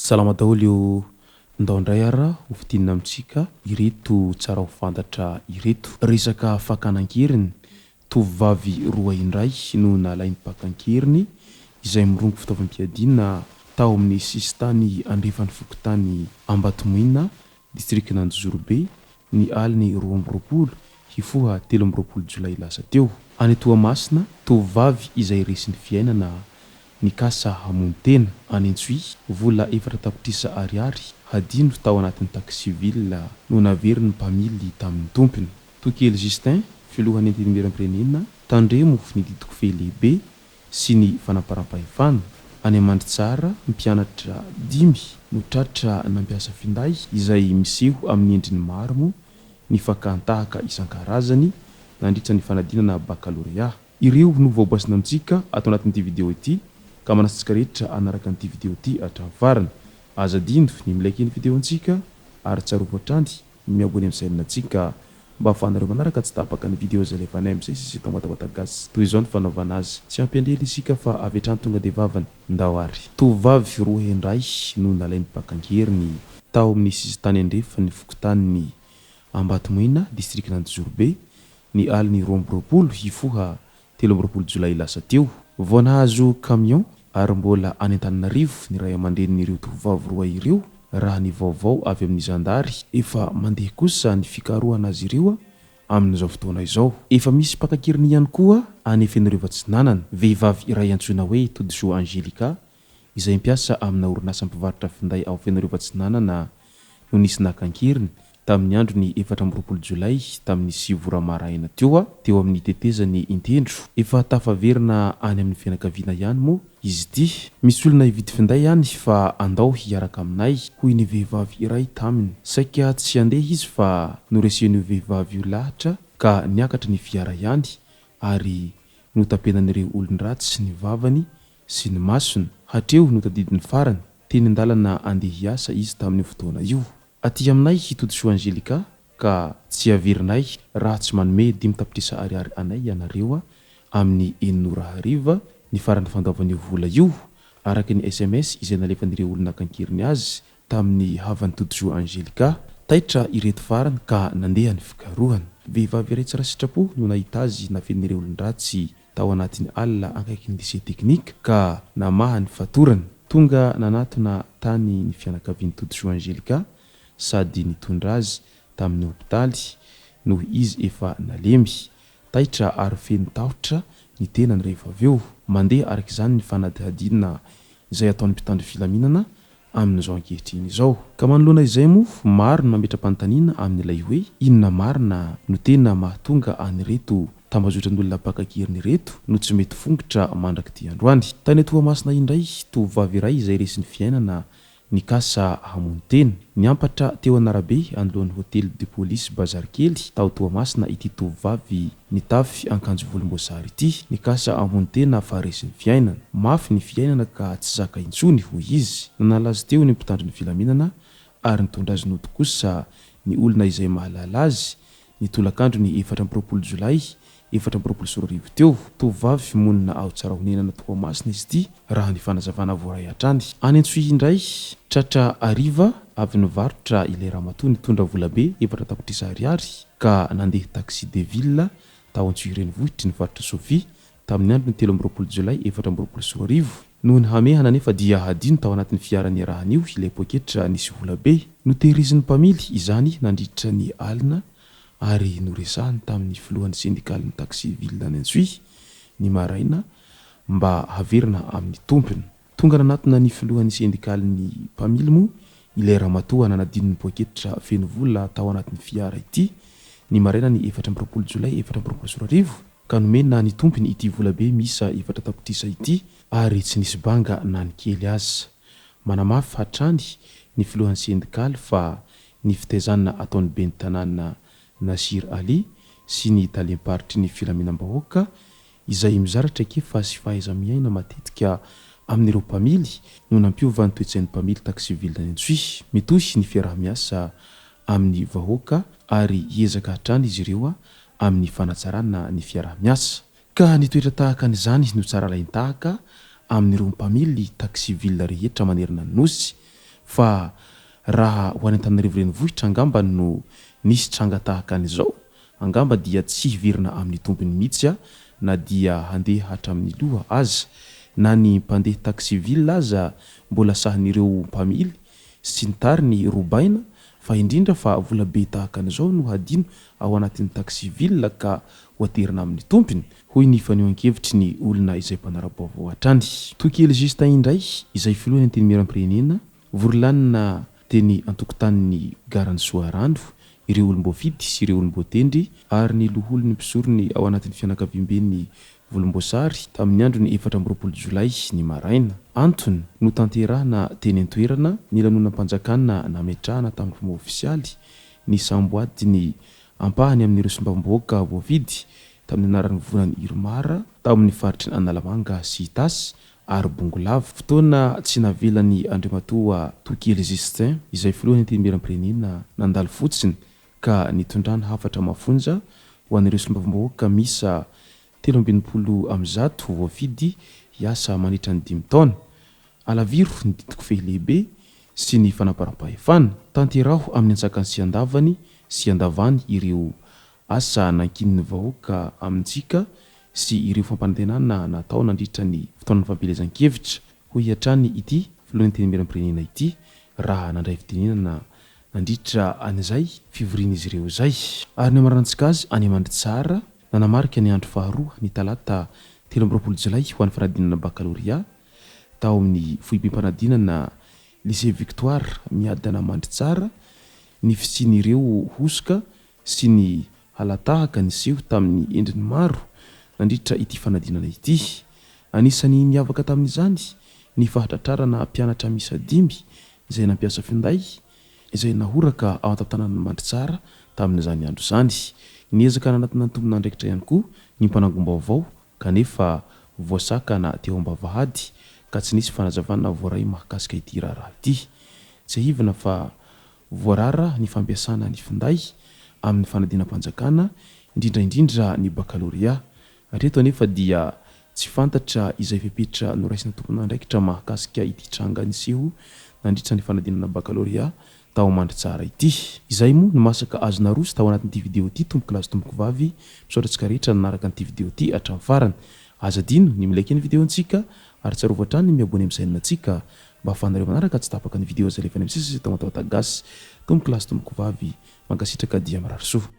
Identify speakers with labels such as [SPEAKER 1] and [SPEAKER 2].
[SPEAKER 1] Salama daholo io Ndao indray ara ho fintinina amintsika ireto tsara ho fantatra ireto. Resaka fakana an-keriny, tovovavy roa indray no nalain'ny mpaka an-keriny izay mirongo fitaovam-piadiana tao amin'ny sisintany andrefan'ny fokontany Ambatomoina, distrikan'Anjozorobe, ny alin'ny 22 hifoha 23 jolay lasa teo. Any Toamasina, tovovavy izay resin'ny fiainana nikasa hamono tena. Any Antsohihy, vola efatra tapitrisa ariary hadino tao anatin'ny taxi ville no naverin'ny mpamily tamin'ny tompony. Tokely Justin, filohan'ny Antenimierampirenena, Tandremo ny didiko fehy lehibe sy ny fanamparam-pahefana. Any Mandritsara, mpianatra dimy no tratra nampiasa finday izay miseho amin'ny endriny maro moa ny fakàn-tahaka isan-karazany nandritra ny fanadinana bakalorea. Ireo no voaboasina amintsika ato anatin'ity video ity ka manasa antsika rehetra hanaraka an'ity video ity hatramin'ny farany. Aza adino ny mi-like ny video antsika ary tsarovy hatrany ny mi-abonner amin'ny chaîne antsika mba ahafahanareo manaraka tsy tapaka ny video izay alefanay amin'izay sisa eto Matamataka Gasy. Toy izao ny fanaovana azy. Tsy hampiandry ela isika fa avy hatrany tonga dia vavany. Ndao ary. Tovovavy roa indray no nalain'ny mpaka an-keriny tao amin'ny sisintany andrefan'ny fokontanin'i Ambatomoina, distrikan'Anjozorobe, ny alin'ny 22 hifoha 23 jolay lasa teo. Vao nahazo camion ary mbola any Antananarivo ny ray aman-drenin'ireo tovovavy roa ireo, raha ny vaovao avy amin'ny zandary. Efa mandeha kosa ny fikarohana azy ireo amin'izao fotoana izao. Efa misy mpaka an-keriny ihany koa any Fenerivo Atsinanana. Vehivavy iray antsoina hoe Todisoa Angelica izay mpiasa amina orinasa mpivarotra finday ao Fenerivo Atsinanana no nisy naka an-keriny tamin'ny andron'ny 24 jolay tamin'ny sivy ora maraina teo teo amin'ny tetezan'i Intendro. Efa tafaverina any amin'ny fianakaviana ihany moa izy ity. Misy olona hividy finday any fa andao hiaraka aminay, hoy ny vehivavy iray taminy. Saika tsy handeha izy fa noresen'io vehivavy io lahatra ka niakatra ny fiara ihany ary notapenan'ireo olon-dratsy ny vavany sy ny masony. Hatreo no tadidiny farany, teny an-dalana andeha hiasa izy tamin'io fotoana io. Aty aminay i Todisoa Angelica ka tsy averinay raha tsy manome dimy tapitrisa ariary anay ianareo amin'ny enina ora hariva ny faran'ny fandoavana io vola io, araka ny sms izay nalefan'ireo olona naka an-keriny azy tamin'ny havan'i Todisoa Angelica. Taitra ireto farany ka nandeha ny fikarohana. Vehivavy iray tsara sitrapo no nahita azy nafenin'ireo olon-dratsy tao anatin'ny alina akaikin'ny Lycée Technique ka namaha ny fatorany. Tonga nanatona tany ny fianakavian'i Todisoa Angelica sady nitondra azy tamin'ny hopitaly noho izy efa nalemy. Taitra ary feno tahotra ny tenany rehefa avy eo. Mandeha araka izany ny fanadihadiana izay ataon'ny mpitandro filaminana amin'izao ankehitriny izao. Ka manoloana izay moa, maro ny mametra-panontaniana amin'ilay hoe inona marina no tena mahatonga an'ireto tambazotran'olona mpaka an-keriny ireto no tsy mety fongotra mandrak'ity androany. Tany Toamasina indray, tovovavy iray izay resin'ny fiainana Nikasa hamono tena. Niampatra teo an'arabe anoloan'ny hotely de police Bazary Kely tao Toamasina ity tovovavy nitafy ankanjo volomboasary ity. Nikasa hamono tena fa resin'ny fiainana. Mafy ny fiainana ka tsy zaka intsony, hoy izy. Nanala azy teo ny mpitandro ny filaminana ary nitondra azy nody kosa ny olona izay mahalala azy ny tolakandron'ny 24 jolay 2024 teo. Tovovavy monina ao Tsarahonenana Toamasina izy ity, raha ny fanazavana voaray hatrany. Any Antsohihy indray, tratra hariva avy nivarotra ilay ramatoa nitondra volabe efatra tapitrisa ariary ka nandeha taxi de ville tao Antsohihy renivohitry ny faritra Sofia tamin'ny andron'ny 23 jolay 2024. Noho ny hamehana anefa dia hadino tao anatin'ny fiara niarahany io ilay poketra nisy volabe. Notehirizin'ny mpamily izany nandritra ny alina ary noresahiny tamin'ny filohan'ny sendikalin'ny taxi ville any Antsohihy ny maraina mba haverina amin'ny tompony. Tonga nanatona ny filohan'ny sendikalin'ny mpamily moa ilay ramatoa nanadino ny poketra feno vola tao anatin'ny fiara ity ny marainan'ny 24 jolay 2024 ka nomena ny tompony ity volabe miisa efatra tapitrisa ity ary tsy nisy banga na ny kely aza. Manamafy hatrany ny filohan'ny sendikaly fa ny fitaizana ataon'ny ben'ny tanàna Nasir Ali sy ny talem-paritry ny filaminam-bahoaka izay mizara traikefa sy fahaiza-miaina matetika amin'ireo mpamily no nampiova ny toe-tsain'ny mpamily taxi-ville any Antsohihy. Mitohy ny fiaraha-miasa amin'ny vahoaka ary hiezaka hatrany izy ireo amin'ny fanatsarana ny fiaraha-miasa. Ka ny toetra tahaka an'izany no tsara alain-tahaka amin'ireo mpamily taxi-ville rehetra manerana ny Nosy fa raha ho any Antananarivo renivohitra angamba no nisy tranga tahaka an'izao angamba dia tsy hiverina amin'ny tompony mihitsy na dia handeha hatramin'ny loha aza. Na ny mpandeha taxi-ville aza mbola sahin'ireo mpamily sy ny tariny robaina fa indrindra fa vola be tahaka an'izao no hadino ao anatin'ny taxi-ville ka ho aterina amin'ny tompony, hoy ny fanehoan-kevitry ny olona izay mpanara-baovao hatrany. Tokely Justin indray, izay filohan'ny Antenimierampirenena, vory lanona teny an-tokotanin'ny garan'i Soarano ireo olom-boafidy sy ireo olom-boatendry ary ny loholon'ny mpisorony ao anatin'ny fianakaviamben'ny volomboasary tamin'ny andron'ny 24 jolay ny maraina. Antony, notanterahina teny an-toerana ny lanonam-panjakana nametrahana tamin'ny fomba ofisialy ny samboadin'ny ampahany amin'ireo solombavambahoaka voafidy tamin'ny anaran'ny vovonan'ny Irmar tao amin'ny faritry Analamanga sy Itasy ary Bongolava. Fotoana tsy navelan'i Andriamatoa Tokely Justin, izay filohan'ny Antenimierampirenena nandalo fotsiny ka nitondrany hafatra mafonja ho an'ireo solombavambahoaka miisa 163 voafidy hiasa mandritra ny dimy taona. Alaviro ny didiko fehy lehibe sy ny fanaparam-pahefana. Tanteraho amin'ny antsakany sy andavany sy andavany ireo asa nankinin'ny vahoaka amintsika sy ireo fampanantenana natao nandritra ny fotoanan'ny fampielezan-kevitra, hoy hatrany ity filohan'ny Antenimierampirenena ity raha nandray fitenenana nandritra an'izay fivorian'izy ireo izay. Ary ny hamaranantsika azy any Mandritsara, nanamarika ny andro faharoa ny talata 23 jolay ho an'ny fanadinana bakalorea tao amin'ny foibem-panadinana Lycée Victoire Miadana Mandritsara ny fisian'ireo hosoka sy ny hala-tahaka niseho tamin'ny endriny maro nandritra ity fanadinana ity. Anisan'ny niavaka tamin'izany ny fahatratrarana mpianatra miisa dimy izay nampiasa finday izay nahoraka ao an-tantanan'i Mandritsara tamin'izany andro izany. Niezaka nanatona ny tompon'andraikitra ihany koa ny mpanangom-baovao kanefa voasakana teo am-bavahady ka tsy nisy fanazavana voaray mahakasika ity raharaha ity. Tsiahivina fa voarara ny fampiasana ny finday amin'ny fanadinam-panjakana, indrindra indrindra ny bakalorea. Hatreto anefa dia tsy fantatra izay fepetra noraisina tompon'andraikitra mahakasika ity tranga niseho nandritra ny fanadinana bakalorea tao Mandritsara ity. Izay moa no masaka azo naroso tao anatin'ity video ity tompokolahy sy tompokovavy, misaotra antsika rehetra nanaraka an'ity video ity hatramin'ny farany. Aza adino ny mi-like ny video ntsika ary tsarovy hatrany ny mi-abonner amin'ny chaîne ntsika mba ahafahanareo manaraka tsy tapaka ny video izay alefanay misesy eto Tamatave Gasy. Tompokolahy sy tompokovavy, mankasitraka dia mirary soa.